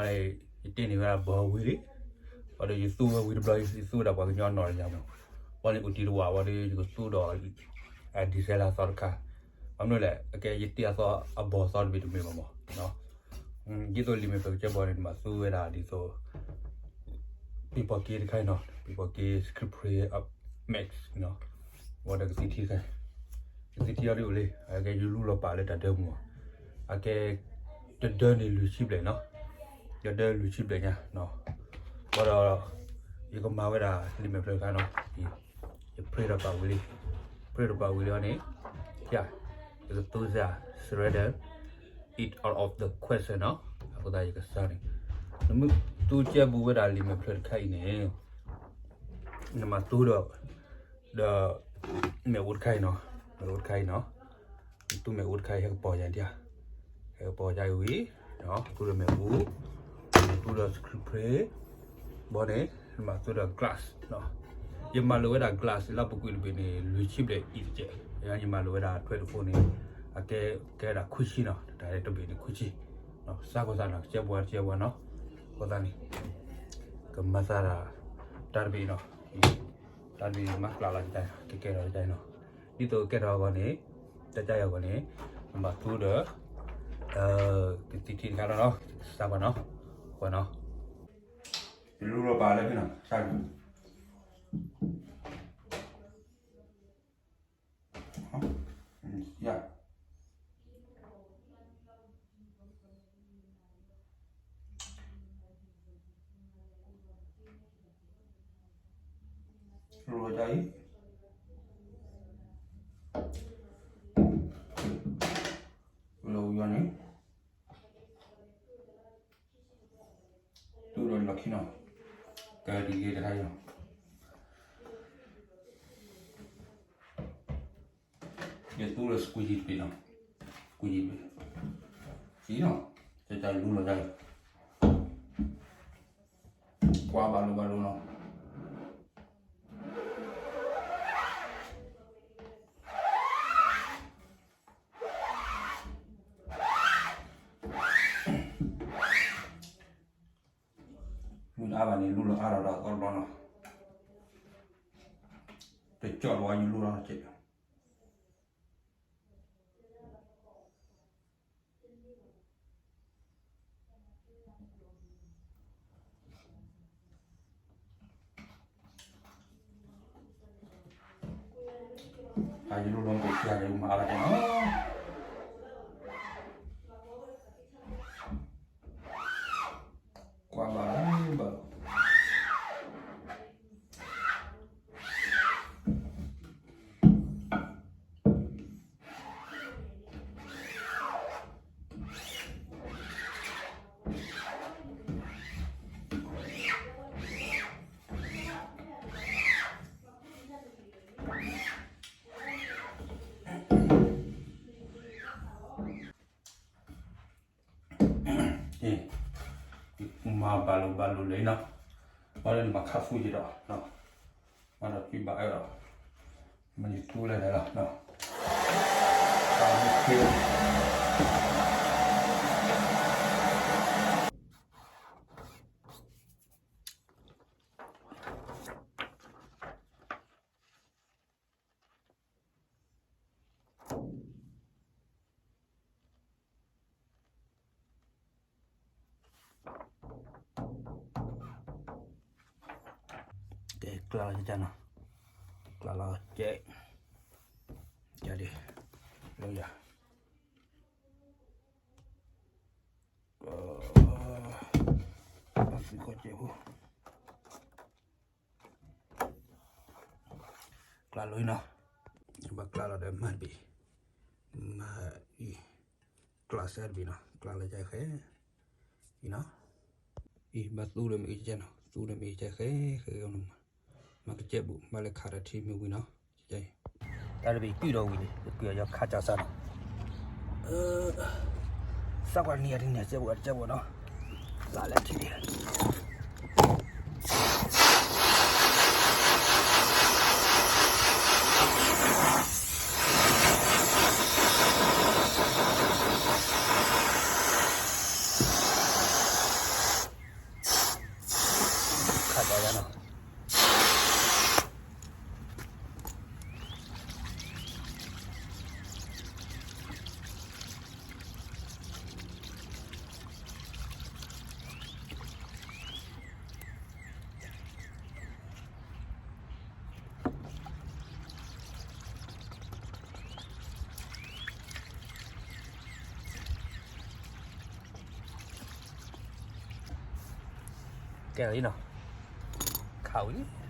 ယတ့န့ၢ်ဝဲဒၣ်ဘီဝံၤလံ, ဘၣ်ဒီးယသူဝဲဝံၤတဘျီ ယသူဝဲဒၣ်ပှၤကညီနီၢ်တယၢ်မး, ဘၣ်န့ၣ်အိၣ်တံၢ်တဝၢ်ဘၣ်ဒီး ယကသူဒီး ဒံၣ်စဲလၢအသီတခါ, ဘၣ်မနုၤလဲၣ် အကဲယတ့အသီအဘီသီတဘ့ၣ်တမ့ၢ်ဘၣ်မး, ဒ်သိးလံာ်မဲာ်ဖျၢၣ်ကစၢၢ်ဘီန့ၣ် နဘၣ်သူဝဲဒၣ်ဒ်သိး ပံၤပီၤက့တခါအံၤနီၤ, ပံၤပီၤက့ screen print max နီၤ, ဝဲဒီးကသံၣ်ထံတခါ, ကသံၣ်ထံအီၤဒ်အိၣ်လံ, အကဲယလူလီၤပာ်လၢတၢ်ဒၢပူၤမး, အကဲ တဒၢန့ၣ်လွံၢ်ဆံဘျဲၣ်နီၤ, တဒၢလွံၢ်ဆံဘျဲၣ်ညါ, ဝဲဒီး ယကမၤဝဲဒၣ်လံာ်မဲာ်ဖျၢၣ်တခါနီၤ, ယ print ဒီးပာ်ဝံၤလံ, print ဒီးပာ်ဝံၤလံအီၤန့ၣ်, ယ ယကသူစၢ် surrender it out of the question နီၤ, အဃိသတးယကစၢ်န့ၣ်, နမ့ၢ်သူကဲဘူးဝဲဒၣ်လံာ်မဲာ်ဖျၢၣ်တခါအံၤန့ၣ် နမၤသူဒီး ဒီး မ့ၣ်အူတခါအံၤနီၤ, မ့ၣ်အူတခါအံၤနီၤ, သူမ့ၣ်အူတခါအံၤ ဟဲကပီၤယၤဒံး, ဟဲကပီၤယၤအံၤဝံၤ, သူဒီးမ့ၣ်အူ, သူဒီး screen print, ဘီန့ၣ် နမၤသူဒီး glass နီၤ, ယမၤလိာ်ဝဲဒၣ် glass လၢပူၤကွံာ်တဘ့ၣ်န့ၣ် လွံၢ်ဆံဘျဲၣ်အံၤတကဲး, ယမၤလိာ်ဝဲဒၣ်ထွဲတဖိန့ၣ်, အကဲ ကဲဒၣ်ခွံဆံနီၤ, တၢ်တဘ့ၣ်န့ၣ်ခွံဆံ, စးကီးသးနီၤ ကစဲဘူးတစဲဘူးနီၤ, အဃိသတးန့ၣ် ကမၤသးဒၣ် တၢ်တဘ့ၣ်နီၤ, တၢ်တဘ့ၣ်မၤကျးလီၤကတၢၢ် ကကဲထီၣ်ကတၢၢ်နီၤ, ဒ်သိးကကဲထီၣ်အဂီၢ်န့ၣ်, တၢ်ကါအံၤအဂီၢ်န့ၣ်, နဘၣ်သူဒီး ကသံၣ်ထံတခါလီၤနီၤ, စးကွၢ်နီၤ, ကွၢ်နီၤ, ယလူလီၤပာ်လၢဖဲနီၤ, စးကွၢ် ယ လူလီၤတၢ်အံၤ, လူလီၤဝံၤအီၤန့ၣ်, သူဒီးလီၢ်ခံနီၤ, ကဲဒ်လဲၣ်တခါအံၤနီၤ, ယသူဒီး squeegee တဘ့ၣ်နီၤ, squeegee တဘ့ၣ်, စံနီၤ, ကဲတၢ်လူလီၤတၢ်အံၤ, ကွၢ်ဘၣ်လိာ်ဘၣ်လိာ်နီၤ လူလၢအါဘၣ်န့ၣ် လူလီၤအါထီၣ်ဒီးအသီတဘျီနီၤ, တကၠီၣ်လီၤဝဲယလူလီၤတကဲး, တၢ်ယလူလီၤမ့ၢ်ကဲး ယမၤအါထီၣ်ကဲးနီၤ, ကွၢ်ဘၣ်ဘၣ် မၤဘၣ်လိာ်ဘၣ်လိာ်လံနီၤ, ဘၣ်လၢနမၤခးသူယံၤဒီး, မၤဒီးကွံဘၣ်အၢဒီး, မ့ၢ်ယထူလဲၣ်လီၤ, တၢ်မ့ၢ်ခ့ ကဲ ကျးလီၤကဲနီၤ, ကျးလီၤကဲ, ယၤဒ်, လၢယၤ, အသုးခီၣ်ကဲဖိ ကျးလီၤအံၤနီၤ, ဘၣ်ကျးလီၤဒီးမၤတဘ့ၣ်, မၤအံၤ, ကျးစဲတဘ့ၣ်နီၤ, ကျးလီၤယဲဃဲ, အံၤနီၤ, အံၤဘၣ်သူဒီးမ့ၢ်အံၤကဲနီၤ, သူဒီးမ့ၢ်အံၤကဲဃဲ, ဃဲ, မၤကစဲဘူး ဘၣ်လဲၤခးဒီးထံမ့ၢ်ဝံၤနီၤ, တၢ်တဘ့ၣ်ကွံာ်ဒီးဝံၤန့ၣ် ယကွံာ်အီၤယီၤခါစၢ်စၢ်နီၤ, စးကွၢ်နံၤအတနံၤ ကဲဘူးအတကဲဘူးနီၤ, လၢလဲၤထံၣ်ဒံး ကဲလံနီၤ, ခးဝံၤလံ,